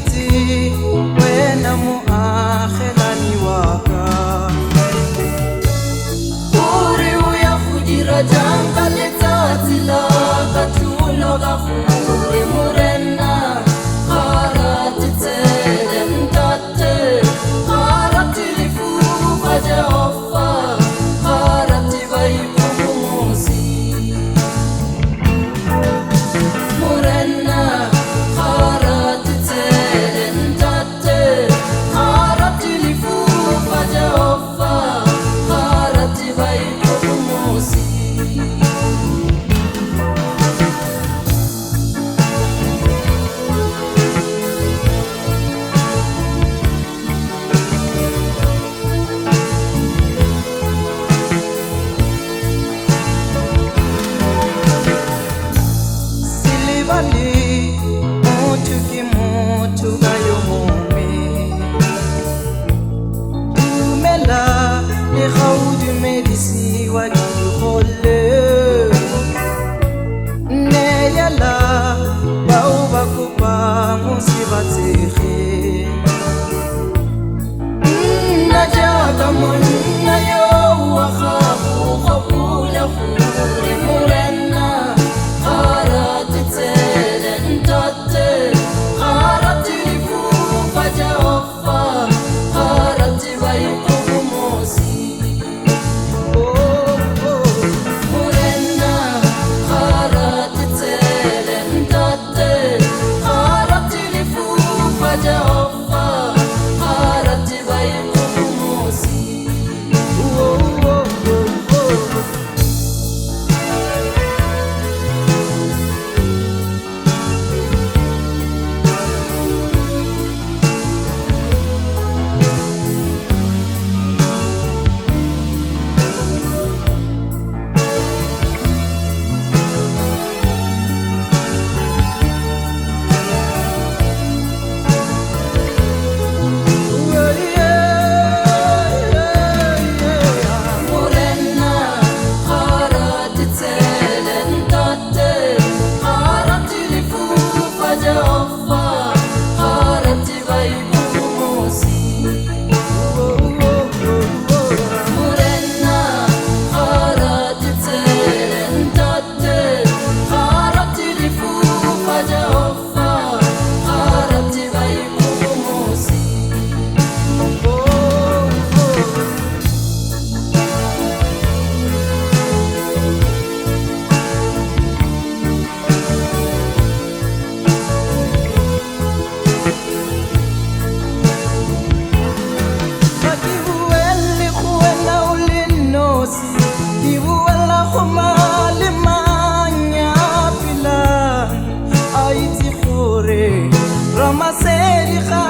itse wena moagelani wa ka. Gore o ya go dira jang ka letsatsi la katlholo, ka gore Morena ga a rate tshele ntate, ga a rate lefufa Jehofa, ga a rate baikgogomosi. Morena ga a rate tshele ntate, ga a rate lefufa Jehofa, ga a rate baikgogomosi. Se lebale motho ke motho ka yo mongwe. Dumela le ga o dumedisiwa ke digole. Neela bao ba kopang o se ba tshege. Nna jaaka monna yo wa gago, gopola gore Morena ga a rate tshele ntate, ga a rate lefufa Jehofa, ga a rate baikgogomosi. Oh, oh. Morena ga a rate tshele ntate, ga a rate lefufa Jehofa, ga a rate baikgogomosi. Oh, oh, oh, oh. Morena ga a rate tshele ntate, ga a rate lefufa Jehofa, ga a rate baikgogomosi. Morena ga a rate tshele ntate, ga a rate lefufa Jehofa, ga a rate baikgogomosi. Ga ke buele go wena o le nosi, ke buela go mang le mang ya phelang. A itse gore Ramasedi ga